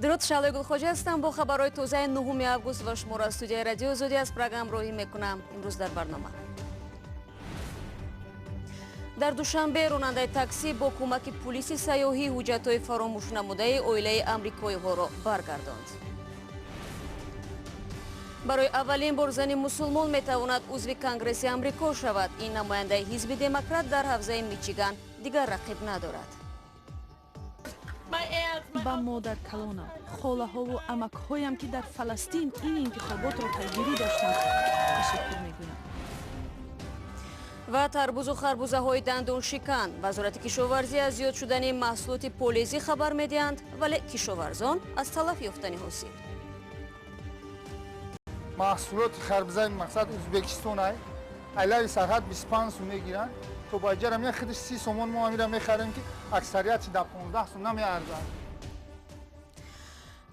Дуруд, Шаҳлои Гулхоҷа ҳастам бо хабарҳои тозаи 9 август ва шуморо аз студияи Радиои Озодӣ аз Прага ҳамроҳӣ мекунам. Имрӯз дар барнома. Дар Душанбе ронандаи таксӣ бо кӯмаки пулиси сайёҳӣ ҳуҷҷатҳои фаромӯшнамудаи оилаи амрикоиҳоро баргардонд. Барои аввалин бор зани мусулмон метавонад узви Конгресси Амрико шавад. Ин намояндаи ҳизби демократ дар ҳавзаи Мичиган дигар рақиб надорад. Ба модаркалонам, холаҳову амакҳоям, ки дар Фаластин ин интихоботро пайгирӣ доштанд, ташаккур мегӯям. Ва тарбузу харбузаҳои дандоншикан. Вазорати кишоварзӣ аз зиёд шудани маҳсулоти полезӣ хабар медиҳанд, вале кишоварзон аз талаф ёфтани ҳосил. Маҳсулоти харбузаи мақсад Узбекистон ай айлави сарҳад 25 сум мегиранд, то ба ҷара мея худаш 30 сомон, мо амира мехарем, ки аксарияти дар 15 сум намеарзад.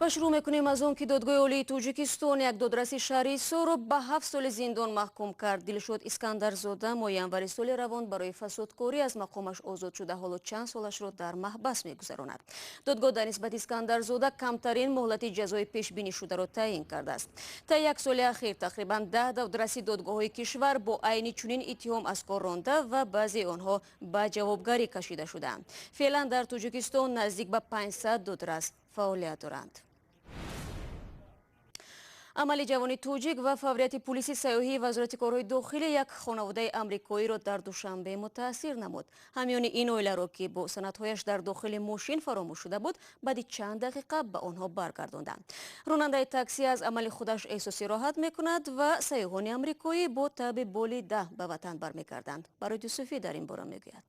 Ва шурӯъ мекунем аз он, ки Додгоҳи Олии Тоҷикистон як додраси шаҳри Ҳисорро ба 7 соли зиндон маҳкум кард. Дилшод Искандарзода моҳи январи соли равон барои фасодкорӣ аз мақомаш озод шуда, ҳоло чанд солашро дар маҳбас мегузаронад. Додгоҳ дар нисбати Искандарзода камтарин муҳлати ҷазои пешбинишударо таъин кардааст. Та як соли ахир тақрибан 10 додраси додгоҳҳои кишвар бо айни чунин иттиҳом аз кор ронда ва баъзеи онҳо ба ҷавобгарӣ кашида шудаанд. Феълан дар Тоҷикистон наздик ба 500 додрас фаъолият доранд. Амали ҷавони тоҷик ва фаврияти пулиси сайёҳии Вазорати корҳои дохилӣ як хонаводаи амрикоиро дар Душанбе мутаассир намуд. Ҳамёни ин оиларо, ки бо санадҳояш дар дохили мошин фаромӯш шуда буд, баъди чанд дақиқа ба онҳо баргардонданд. Ронандаи таксӣ аз амали худаш эҳсоси роҳат мекунад ва сайёҳони амрикоӣ бо таби болида ба ватан бармегарданд. Барои Юсуфӣ дар ин бора мегӯяд.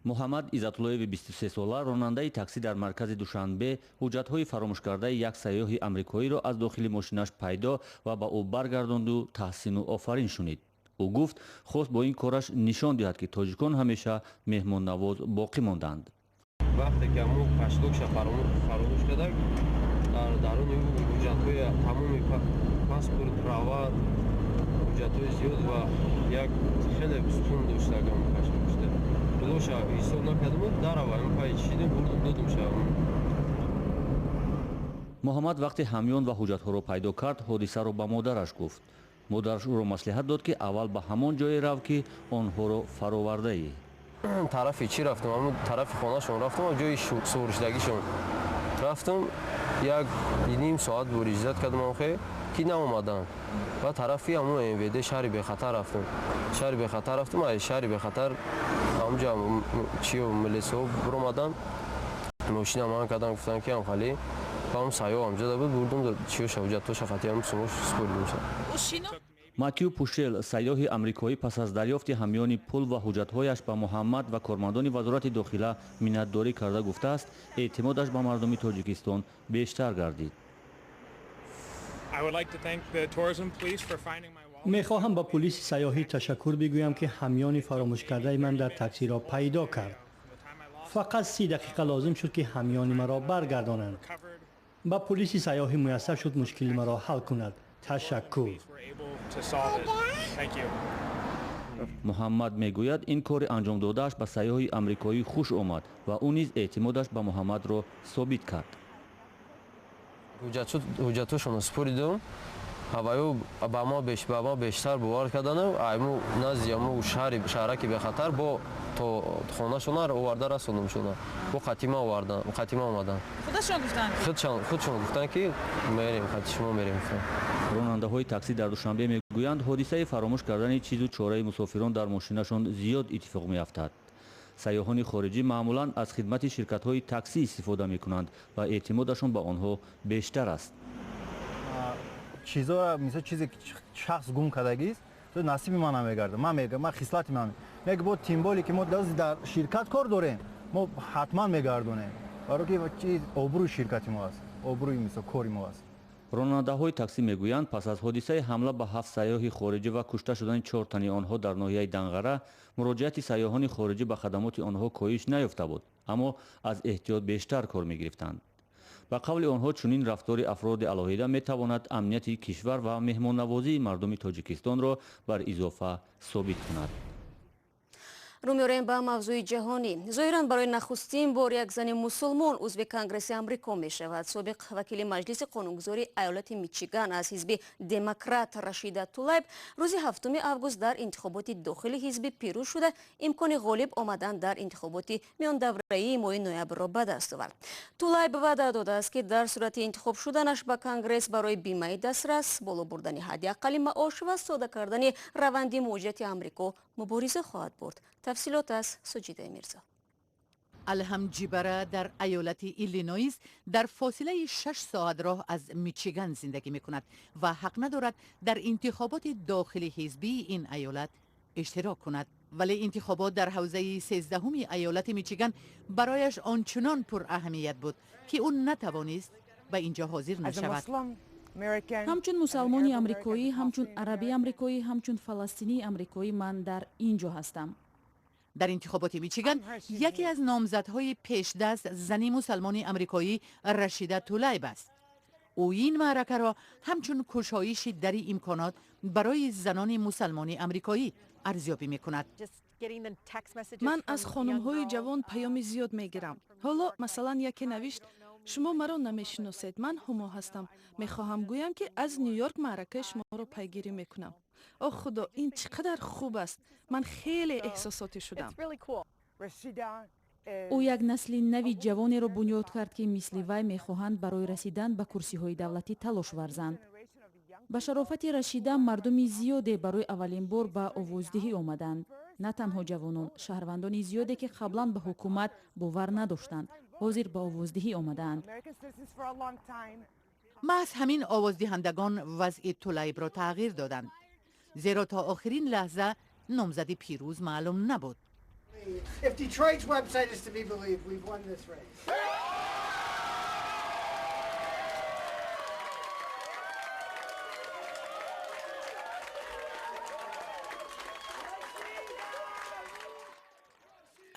Муҳаммад Иззатуллоеви 23-сола, ронандаи таксӣ дар маркази Душанбе, ҳуҷҷатҳои фаромӯшкардаи як сайёҳи амрикоиро аз дохили мошинаш пайдо ва ба ӯ баргардонду таҳсину офарин шунид. Ӯ гуфт, хост бо ин кораш нишон диҳад, ки тоҷикон ҳамеша меҳмоннавоз боқӣ монданд. Вақте ки ҳамон кошелёкша фаромӯш карда, дар даруни ӯ ҳуҷҷатҳои тамоми паспорт, права, ҳуҷҷатҳои зиёд ва як хеле сум дошт. Ҳамон кошелёкшда пулоша ҳисоб накардам, дарава ҳамин пай чидем, бурдум, додумша. Муҳаммад вақте ҳамён ва ҳуҷҷатҳоро пайдо кард, ҳодисаро ба модараш гуфт. Модараш ӯро маслиҳат дод, ки аввал ба ҳамон ҷое рав, ки онҳоро фаровардаӣ. Тарафи чӣ рафтам, ҳамон тарафи хонашон рафтам, ҷои суғуршидагишон рафтам, як ним соат буриждат кардам, охе ки наомаданд. Ва тарафи ҳамон МВД шаҳри Бехатар рафтам, шаҳри Бехатар рафтам, аз шаҳри Бехатар ҳамҷа чиё милисиҳо биромаданд, мошина ман кардам, гуфтанд, ки ҳамхали ҳам сайёҳ ҳамҷода буд, бурдум, чиёша, ҳуҷҷатоша хатиам сумош супоридимша. Матю Пушел, сайёҳи амрикоӣ, пас аз дарёфти ҳамёни пул ва ҳуҷҷатҳояш ба Муҳаммад ва кормандони вазорати дохила миннатдорӣ карда, гуфтааст, эътимодаш ба мардуми Тоҷикистон бештар гардид. Мехоҳам ба пулиси сайёҳӣ ташаккур бигӯям, ки ҳамёни фаромӯшкардаи ман дар таксиро пайдо кард. Фақат 30 дақиқа лозим шуд, ки ҳамёни маро баргардонанд. Ба пулиси сайёҳӣ муяссар шуд мушкили маро ҳал кунад. Ташаккур. Муҳаммад мегӯяд, ин кори анҷомдодааш ба сайёҳи амрикоӣ хуш омад ва ӯ низ эътимодаш ба Муҳаммадро собит кард. Ҳуҷҷатҳошонро супоридум ва ё ба ма бештар бовар кардану айму назди аму шаҳри шаҳраки Бехатар бо то хонашона оварда расондумшона, бо қатима овардан, қатима омадан. Худашон гуфтанд? Худшон гуфтанд, ки мерем, қати шумо мерем, гуфтанд. Ронандаҳои таксӣ дар Душанбе мегӯянд, ҳодисаи фаромӯш кардани чизу чораи мусофирон дар мошинашон зиёд иттифоқ меафтад. Сайёҳони хориҷӣ маъмулан аз хидмати ширкатҳои таксӣ истифода мекунанд ва эътимодашон ба онҳо бештар аст. Чизоро, мисол, чизе ки шахс гум кардагист, насиби ман намегардад. Ман мегам, ман хислати ман мега бо тем более ки мо дар ширкат кор дорем, мо ҳатман мегардонем, баро ки чиз обрӯи ширкати мо аст, обрӯи, мисол, кори мо аст. Ронандаҳои таксӣ мегӯянд, пас аз ҳодисаи ҳамла ба ҳафт сайёҳи хориҷӣ ва кушта шудани чор тани онҳо дар ноҳияи Данғара муроҷиати сайёҳони хориҷӣ ба хадамоти онҳо коҳиш наёфта буд, аммо аз эҳтиёт бештар кор мегирифтанд. Ба қавли онҳо, чунин рафтори афроди алоҳида метавонад амнияти кишвар ва меҳмоннавозии мардуми Тоҷикистонро бар изофа собит кунад. Рӯ меорем ба мавзӯи ҷаҳонӣ. Зоҳиран, барои нахустин бор як зани мусулмон узви Конгресси Амрико мешавад. Собиқ вакили Маҷлиси қонунгузори айолати Мичиган аз ҳизби Демократ Рашида Тулайб рӯзи 7 август дар интихоботи дохили ҳизбӣ пирӯз шуда, имкони ғолиб омадан дар интихоботи миёндавраии моҳи ноябрро ба даст овард. Тулайб ваъда додааст, ки дар сурати интихоб шуданаш ба Конгресс барои бимаи дастрас, боло бурдани ҳадди аққали маош ва сода кардани раванди муҳоҷирати Амрико мубориза хоҳад бурд. Тафсилот аз Суҷидаи Мирзо. Алҳам Ҷибара дар айолати Иллинойс, дар фосилаи 6 соат роҳ аз Мичиган зиндагӣ мекунад ва ҳақ надорад дар интихоботи дохили ҳизбии ин айолат иштирок кунад, вале интихобот дар ҳавзаи 13-уми айолати Мичиган барояш ончунон пураҳамият буд, ки ӯ натавонист ба ин ҷо ҳозир нашавад. Ҳамчун мусалмони амрикоӣ, ҳамчун араби амрикоӣ, ҳамчун фаластинии амрикоӣ ман дар ин ҷо ҳастам. Дар интихоботи Мичиган яке аз номзадҳои пешдаст зани мусалмони амрикоӣ Рашида Тулайб аст. Ӯ ин маъракаро ҳамчун кушоиши дари имконот барои занони мусалмони амрикоӣ арзёбӣ мекунад. Ман аз хонумҳои ҷавон паёми зиёд мегирам. Ҳоло, масалан, яке навишт: «Шумо маро намешиносед, ман Ҳумо ҳастам, мехоҳам гӯям, ки аз Ню Йорк маъракаи шуморо пайгирӣ мекунам». О Худо, ин чӣ қадар хуб аст! Ман хеле эҳсосотӣ шудам. Ӯ як насли нави ҷавонеро бунёд кард, ки мисли вай мехоҳанд барои расидан ба курсиҳои давлатӣ талош варзанд. Ба шарофати Рашида мардуми зиёде барои аввалин бор ба овоздиҳӣ омаданд. На танҳо ҷавонон, шаҳрвандони зиёде, ки қаблан ба ҳукумат бовар надоштанд, ҳозир ба овоздиҳӣ омадаанд. Маҳз ҳамин овоздиҳандагон вазъи Тулайбро тағйир доданд, зеро то охирин лаҳза номзади пирӯз маълум набуд. If Detroit's website is to be believed, we've won this race.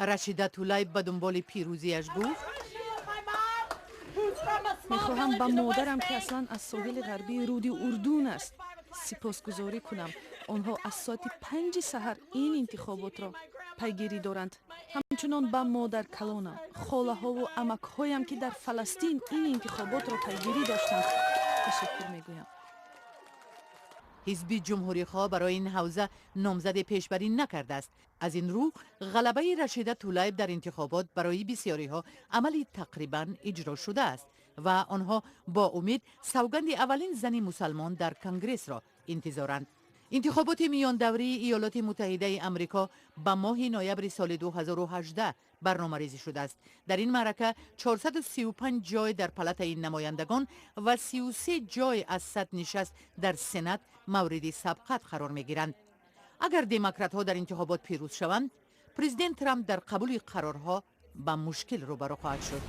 Рашида Тулайб ба дунболи пирӯзиаш гуфт: Мехоҳам ба модарам, ки аслан аз соҳили ғарбии руди Урдун аст, сипосгузорӣ кунам. Онҳо аз соати 5-и саҳар ин интихоботро пайгирӣ доранд. Ҳамчунон ба модаркалонам, холаҳову амакҳоям, ки дар Фаластин ин интихоботро пайгирӣ доштанд, ташаккур мегӯям. Ҳизби Ҷумҳурихоҳ барои ин ҳавза номзаде пешбарӣ накардааст. Аз ин рӯ, ғалабаи Рашида Тулайб дар интихобот барои бисёриҳо амали тақрибан иҷро шудааст ва онҳо бо умед савганди аввалин зани мусалмон дар Конгрессро интизоранд. Интихоботи миёндаврии Иёлоти Муттаҳидаи Амрико ба моҳи ноябри соли 2018 барномарезӣ шудааст. Дар ин маърака 435 ҷой дар палатаи намояндагон ва 33 ҷой аз 100 нишаст дар Сенат мавриди сабқат қарор мегиранд. Агар демократҳо дар интихобот пирӯз шаванд, президент Трамп дар қабули қарорҳо ба мушкил рӯбарӯ хоҳад шуд.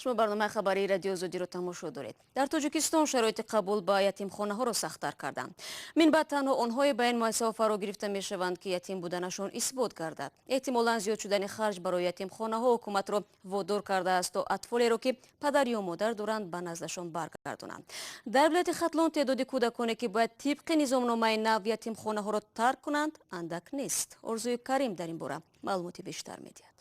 Шумо барномаи хабарии Радиои Озодиро тамошо доред. Дар Тоҷикистон шароити қабул ба ятимхонаҳоро сахттар карданд. Мин баъд танҳо онҳое ба ин муассисаҳо фаро гирифта мешаванд, ки ятим буданашон исбот гардад. Эҳтимолан, зиёд шудани харҷ барои ятимхонаҳо ҳукуматро водор кардааст, то атфолеро, ки падар ё модар доранд, ба наздашон баргардонанд. Дар вилояти Хатлон теъдоди кӯдаконе, ки бояд тибқи низомномаи нав ятимхонаҳоро тарк кунанд, андак нест. Орзуи Карим дар ин бора маълумоти бештар медиҳад.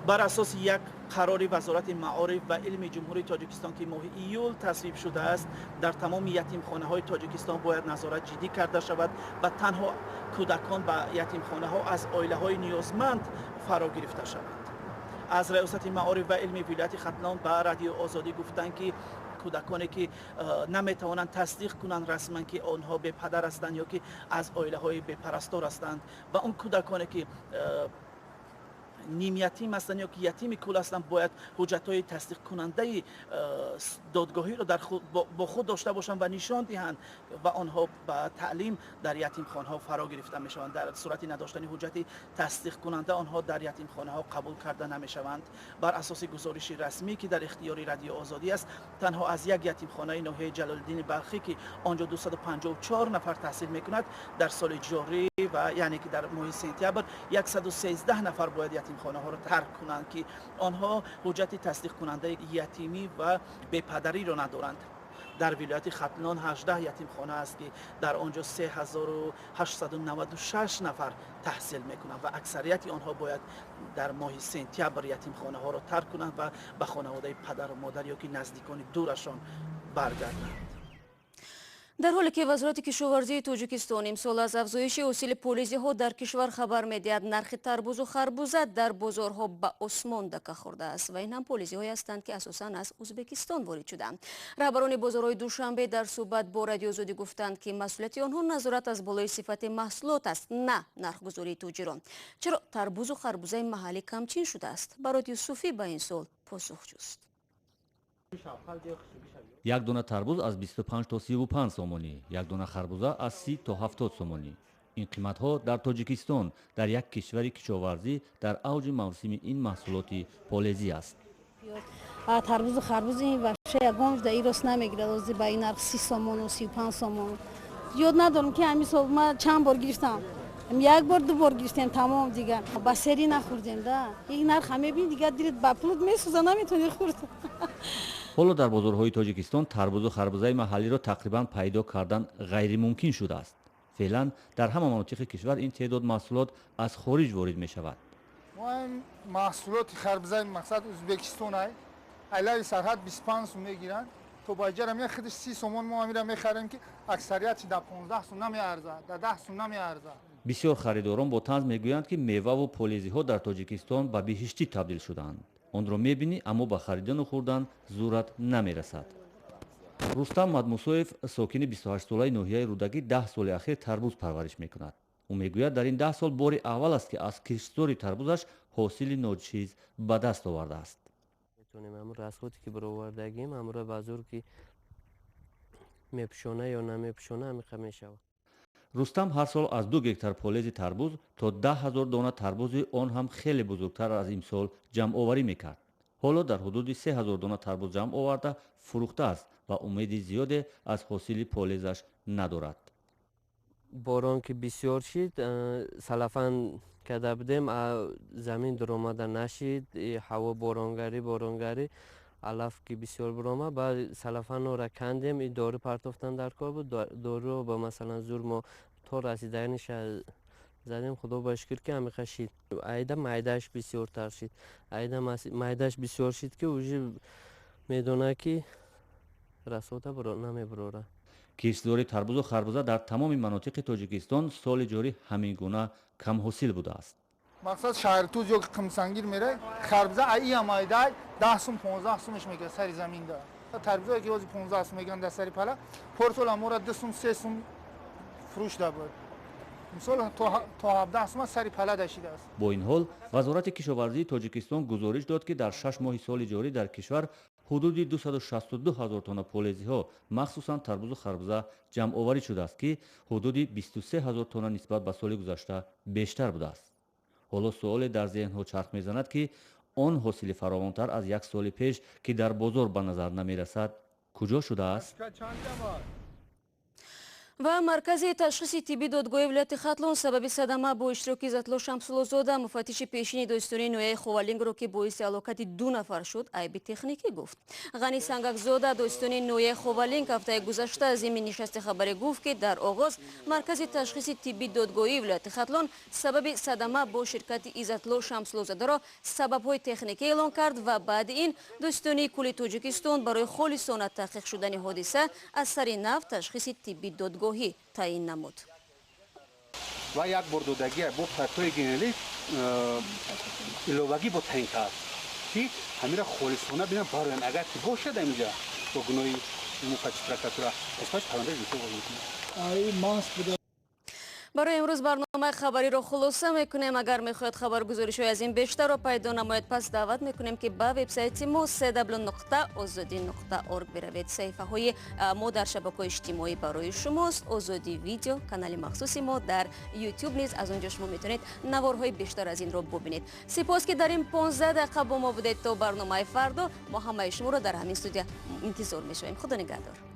Бар асоси як қарори Вазорати маориф ва илми Ҷумҳурии Тоҷикистон, ки моҳи июл тасвиб шудааст, дар тамоми ятимхонаҳои Тоҷикистон бояд назорат ҷиддӣ карда шавад ва танҳо кӯдакон ба ятимхонаҳо аз оилаҳои ниёзманд фаро гирифта шаванд. Аз Раёсати маориф ва илми вилояти Хатлон ба Радиои Озодӣ гуфтанд, ки кӯдаконе, ки наметавонанд тасдиқ кунанд расман, ки онҳо бепадар ҳастанд ё ки аз оилаҳои бепарастор ҳастанд, ва он кӯдаконе, ки нимятим ҳастанд ё ки ятими кул ҳастанд, бояд ҳуҷҷатҳои тасдиқкунандаи додгоҳиро бо худ дошта бошанд ва нишон диҳанд ва онҳо ба таълим дар ятимхонаҳо фаро гирифта мешаванд. Дар сурати надоштани ҳуҷҷати тасдиқкунанда, онҳо дар ятимхонаҳо қабул карда намешаванд. Бар асоси гузориши расмӣ, ки дар ихтиёри Радиои Озодӣ аст, танҳо аз як ятимхонаи ноҳияи Ҷалолиддини Балхӣ, ки он ҷо 254 нафар таҳсил мекунад, дар соли ҷорӣ ва яъне ки дар моҳи сентябр 113 нафар бояд ятимхонаҳоро тарк кунанд, ки онҳо ҳуҷҷати тасдиқкунандаи ятимӣ ва бепадариро надоранд. Дар вилояти Хатлон 18 ятимхона аст, ки дар он ҷо 3896 нафар таҳсил мекунанд ва аксарияти онҳо бояд дар моҳи сентябр ятимхонаҳоро тарк кунанд ва ба хонаводаи падару модар ё ки наздикони дурашон баргарданд. Дар ҳоле ки Вазорати кишоварзии Тоҷикистон имсол аз афзоиши ҳосили полизиҳо дар кишвар хабар медиҳад, нархи тарбузу харбуза дар бозорҳо ба осмон дака хӯрдааст ва ин ҳам полизиҳое ҳастанд, ки асосан аз Ӯзбекистон ворид шуданд. Раҳбарони бозорҳои Душанбе дар суҳбат бо Радиои Озодӣ гуфтанд, ки масъулияти онҳо назорат аз болои сифати маҳсулот аст, на нархгузории тоҷирон. Чаро тарбузу харбузаи маҳаллӣ камчин шудааст? Барот Юсуфӣ ба ин суол посух ҷуст. Як дона тарбуз аз 25 то 35 сомонӣ, як дона харбуза аз 30 то 70 сомонӣ. Ин қиматҳо дар Тоҷикистон, дар як кишвари кишоварзӣ, дар авҷи мавсими ин маҳсулоти полезӣ аст. Тарбузу харбуз ин вообще ягон дар рост намегирад. Ози ба ин нарх 30 сомону 35 сомон. Ёд надорам, ки ҳамин сол ма чанд бор гирифтам. Як бор, ду бор гирифтем, тамом, дигар ба сери нахӯрдем да. Ин нарха мебини, дигар дилит ба пулут месӯза, наметавонӣ хӯрд. Ҳоло дар бозорҳои Тоҷикистон тарбузу харбузаи маҳаллиро тақрибан пайдо кардан ғайримумкин шудааст. Феълан дар ҳама манотиқи кишвар ин теъдод маҳсулот аз хориҷ ворид мешавад. Маҳсулоти харбузаи мақсад Ӯзбекистон ай айлави сарҳад 25 сум мегиранд, то ба иҷара меяд худаш 30 сомон. Мо амира мехарем, ки аксарияти дар 15 сум намеарзад, дар 10 сум намеарзад. Бисёр харидорон бо танз мегӯянд, ки меваву полезиҳо дар Тоҷикистон ба биҳиштӣ табдил шудаанд. Онро мебинӣ, аммо ба харидану хӯрдан зурат намерасад. Рустам Мадмусоев, сокини 28-солаи ноҳияи Рӯдакӣ, 10 соли ахир тарбуз парвариш мекунад. Ӯ мегӯяд, дар ин 10 сол бори аввал аст, ки аз киштзори тарбузаш ҳосили ночиз ба даст овардааст. Метавонем ҳамун расходе ки баровардагим, ҳамуро ба зур ки мепӯшона ё намепӯшона, ҳамиқа мешавад. Рустам ҳар сол аз 2 гектар полези тарбуз то 10 000 дона тарбузи, он ҳам хеле бузургтар аз имсол, ҷамъоварӣ мекард. Ҳоло дар ҳудуди 3000 дона тарбуз ҷамъ оварда фурӯхтааст ва умеди зиёде аз ҳосили полезаш надорад. Борон ки бисёр шид, салафан карда будем, замин дуромада нашид. Ҳаво боронгарӣ, боронгарӣ, алаф ки бисёр биромад, баъд салафанора кандем, и дору партофтан дар кор буд. Доруро ба масалан зур мо то расиданиша задем. Худо ба шукр, ки ҳамиқа шид. Айда майдааш бисёртар шид, айда майдааш бисёр шид, ки уже медонад, ки расода намебурорад. Киштзори тарбузу харбуза дар тамоми манотиқи Тоҷикистон соли ҷорӣ ҳамин гуна камҳосил будааст. Мақсад, Шаҳритуз ё Қумсангир мерай, харбуза аиам айдай 10 сум, 15 сумаш мегирад сари заминда. Тарбузае ки ҳозир 15 сум мегиранд дар сари пала, порсол амора 2 сум, 3 сум фурӯш да буд. Мисол, то 17 сума сари пала дашидааст. Бо ин ҳол, Вазорати кишоварзии Тоҷикистон гузориш дод, ки дар 6 моҳи соли ҷорӣ дар кишвар ҳудуди 262 ҳазор тонна полезиҳо, махсусан тарбузу харбуза, ҷамъоварӣ шудааст, ки ҳудуди 23 ҳазор тонна нисбат ба соли гузашта бештар будааст. Ҳоло суоле дар зеҳнҳо чарх мезанад, ки он ҳосили фаровонтар аз як соли пеш, ки дар бозор ба назар намерасад, куҷо шудааст? Ва Маркази ташхиси тибби додгоҳи вилояти Хатлон сабаби садама бо иштироки Иззатулло Шамсуллозода, муфаттиши пешини додситонии ноҳияи Ховалингро, ки боиси ҳалокати ду нафар шуд, айби техникӣ гуфт. Ғани Сангакзода, додситонии ноҳияи Ховалинг, ҳафтаи гузашта зимни нишасти хабарӣ гуфт, ки дар оғоз Маркази ташхиси тибби додгоҳии вилояти Хатлон сабаби садама бо ширкати Иззатулло Шамсуллозодаро сабабҳои техникӣ эълон кард ва баъди ин Додситонии кулли Тоҷикистон барои холисона таҳқиқ шудани ҳодиса аз сари нав ташхиси тибби додгоҳӣ таъин намуд. Ва як бор додагия бо прокурори генералӣ иловагӣ бо таъин кард, ки ҳамира холисона бинам бароян. Агар ки бошад, амиҷа бо гуноҳи муфаттиш прокуратура нисбаташ парвандаи ҷиноятӣ оғоз мекунад. Барои имрӯз барномаи хабариро хулоса мекунем. Агар мехоҳед хабаргузоришҳои аз ин бештарро пайдо намоед, пас даъват мекунем, ки ба вебсайти мо cw.ozodi.org биравед. Саҳифаҳои мо дар шабакаҳои иҷтимоӣ барои шумост: Озодӣ видео, канали махсуси мо дар Ютуб низ. Аз он ҷо шумо метавонед наворҳои бештар аз инро бубинед. Сипос, ки дар ин 15 дақиқа бо мо будед. То барномаи фардо мо ҳамаи шуморо дар ҳамин студия интизор мешавем. Худо нигаҳдор.